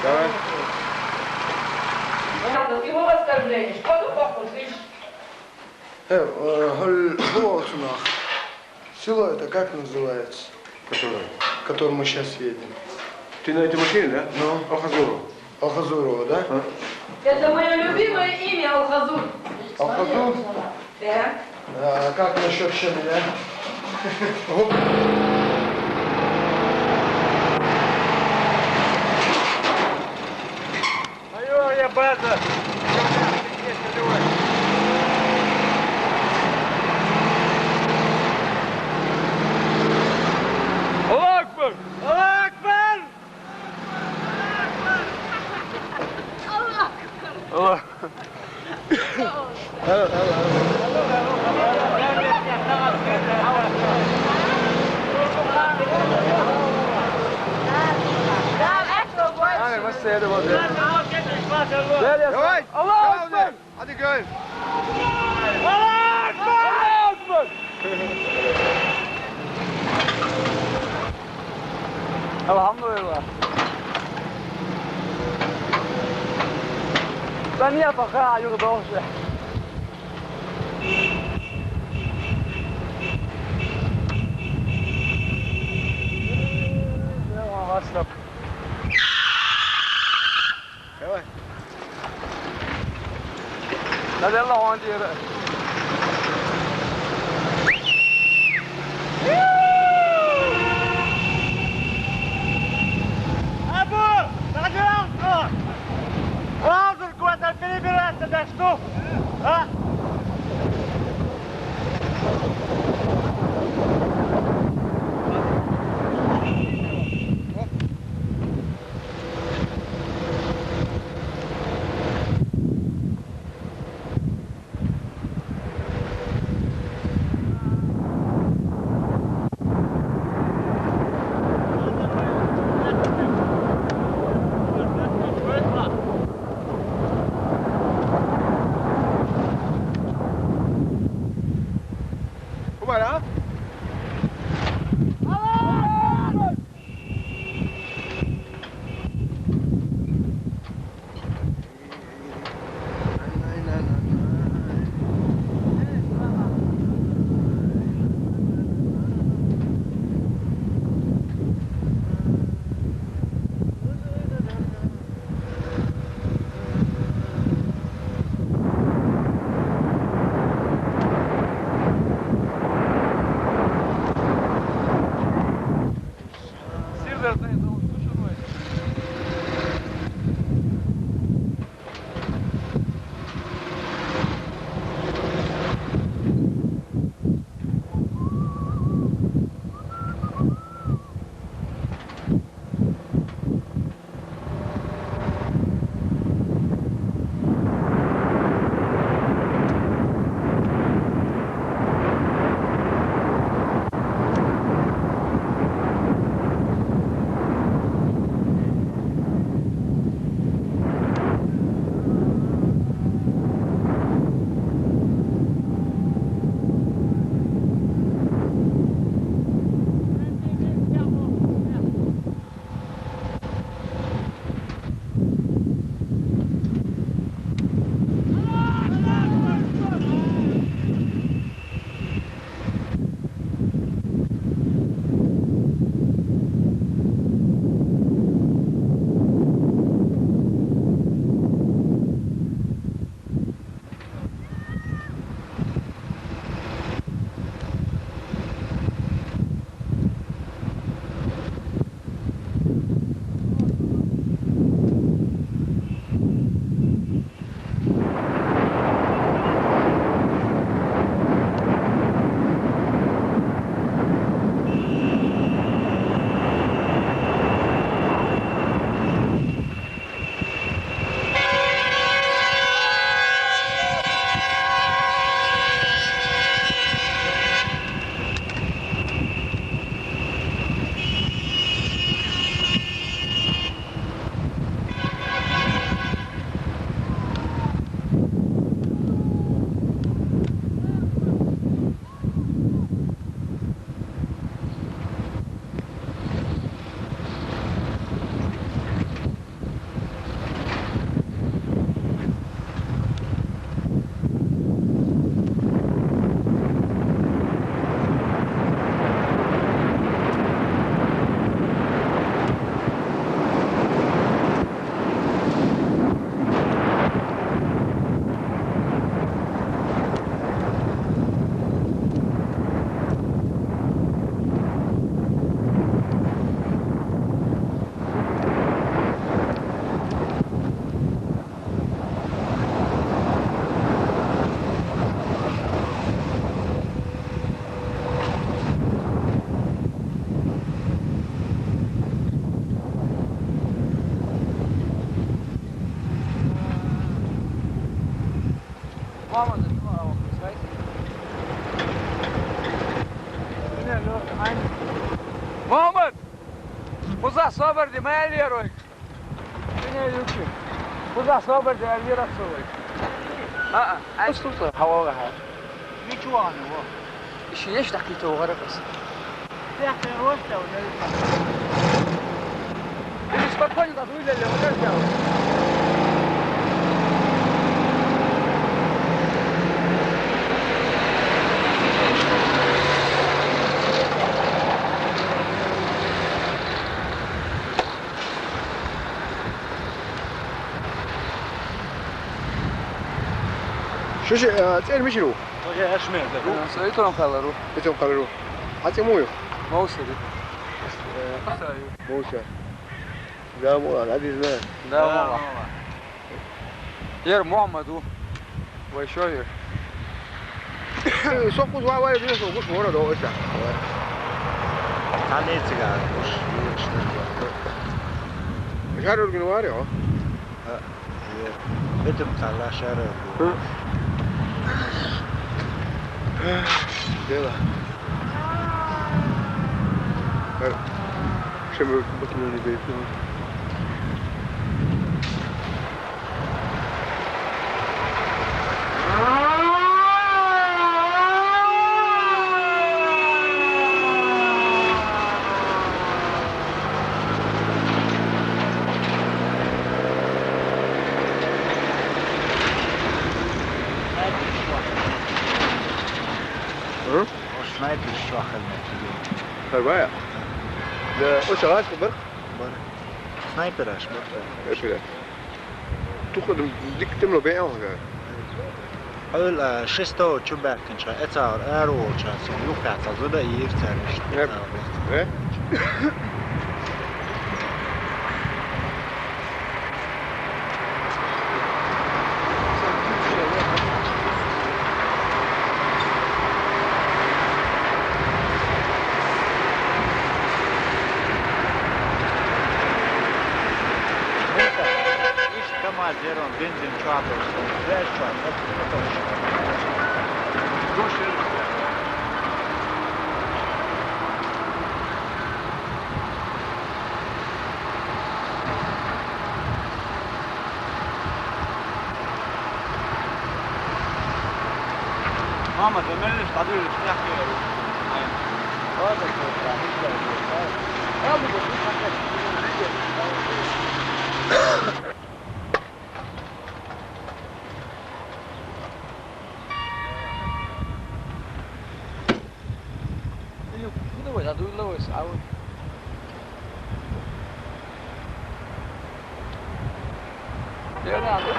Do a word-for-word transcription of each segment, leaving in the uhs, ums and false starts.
Давай. Надо его восстановить. Что ты похудишь? Э, э, гол-, гол цунах. Село это как называется? Которое? В котором мы сейчас едем. Ты на этой машине, да? Ну. Алхазуру. Алхазурова, да? А? Это мое любимое имя, Алхазур. Алхазур? Да. А как насчет Шамиля? Оп. Моё я база. Аллах Акбар! Аллах Акбар! Аллах. Давай! Аллах Акбар! Hadi gör. Allahu Ekber! Allahu Ekber! Elhamdülillah. Ben niye bakar ayırdı o şey? Başla. Давай. Надо лаунди. Абу, пожалуйста. Лаунди куда-то перебираться, да что? А? Мухьаммад, кхузахь собар де, ма аьллера вай. Кхузахь собар де, аьллера со вай. А-а, ай, слушай, хьавалгӀа хьа. Ничего не, во. Иши еш даккхийта вахара кас. Спокойно, да, дуй леле, вот это. Шу ши, э, цӀер мичара ву? Со я Ашмер, да. Э, со Итон кхаллар ву. Итон кхаллар ву. Хьа цӀи муй ю? Мовсари. Э, Мовса. Да, мола, да, дизна. Да, мола. Ер Мухьаммад ву. Вай шофер. Со кхуза вай, вай, вай, со гуш вара, да, оса. Танецга гуш, гуш. Жарургин вари, о? А, е. Бетим калла шара. Хм. Дела. Э, шемер бакинани бетим. Снайпер шо хӀама хӀама. Хабая. Да, оцу гӀазкхи барх? Бар. Снайпер аш бар. Снайпер. Туху дим-, дика тимло беан хӀара. Хьол, а, шестой чу баьхкинчхьа, эцар аьр волча, сон юххьаьца зуда йир цаьрмаш. Э? Э? Ишт КамАЗ ерон бензин чуапаш, вяз чуапаш, это уж. Мама, ты мелешь, подвижешь, мягкие. Ладно, всё, да, не знаю, да. Ладно, вот, ну, как-то. Илюк, ну давай, надуй давай, а вот. Я надо.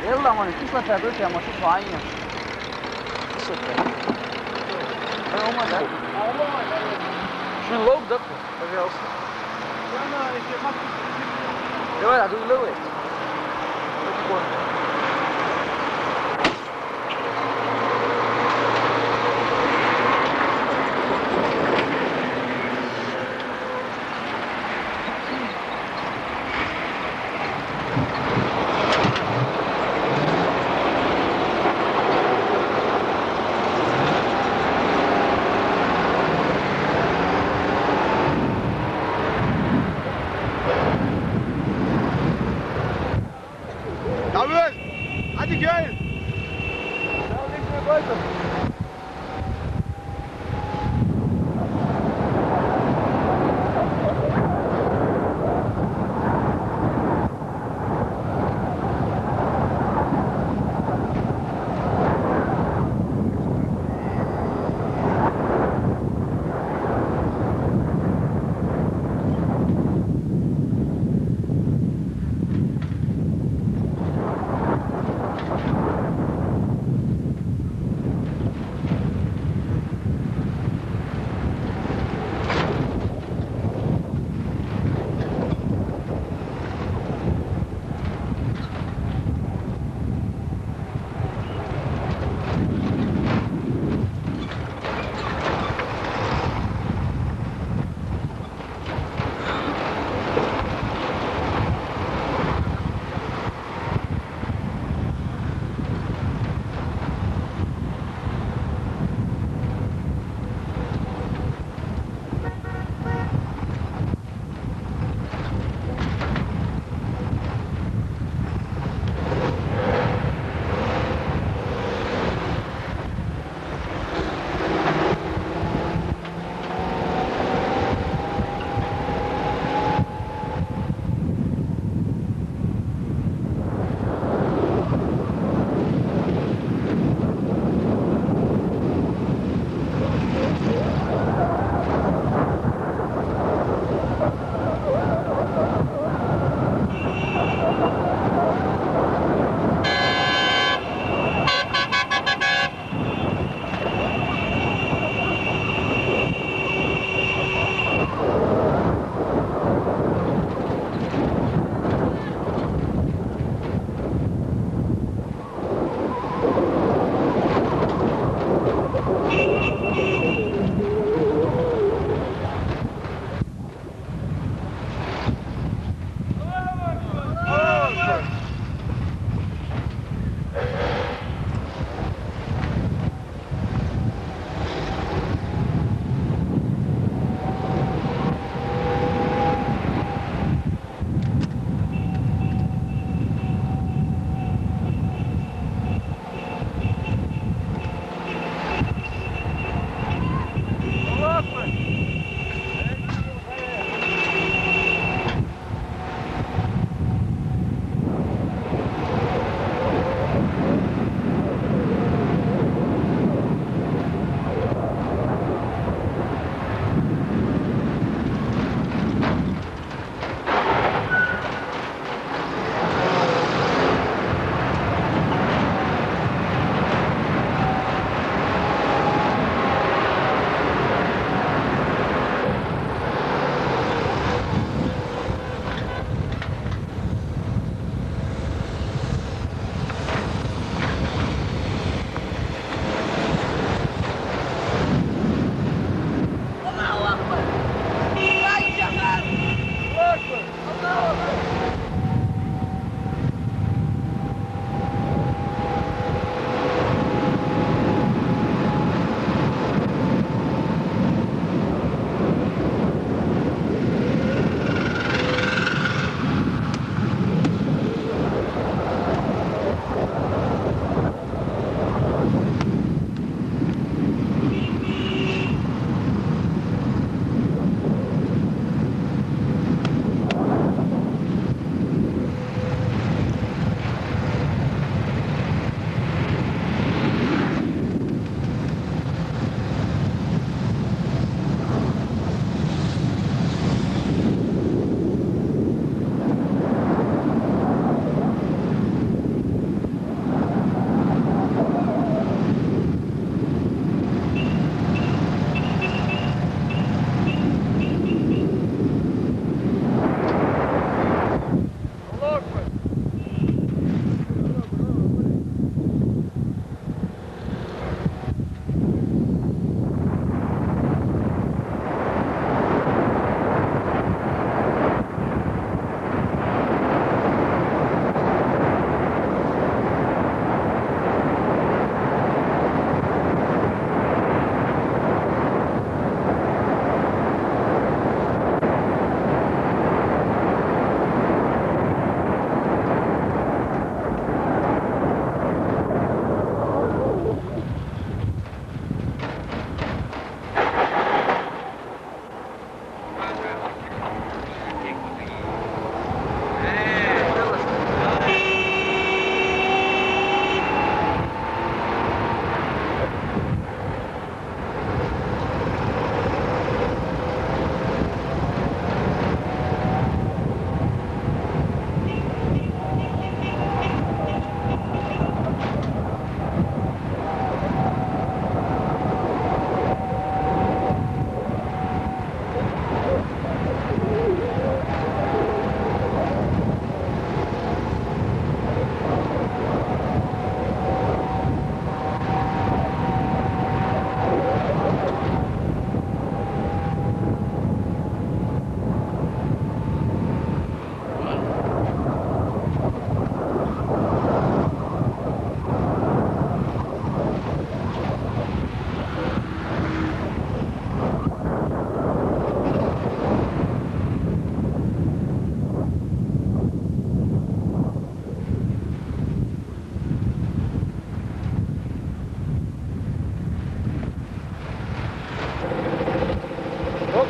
Елла мана кислота доча, я машу свайна. Кислота. Аромат, да? Шин лог, да? Пожалуйста. Давай, а ты ловы. Давай!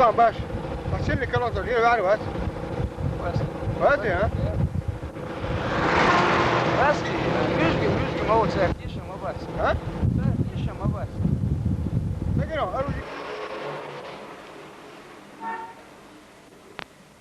Baş. Açıl ne kalan da, yürü ver, ver. Hadi ya. Raski, müzgü, müzgü, ma o ser, kişi, ma bas. Ha?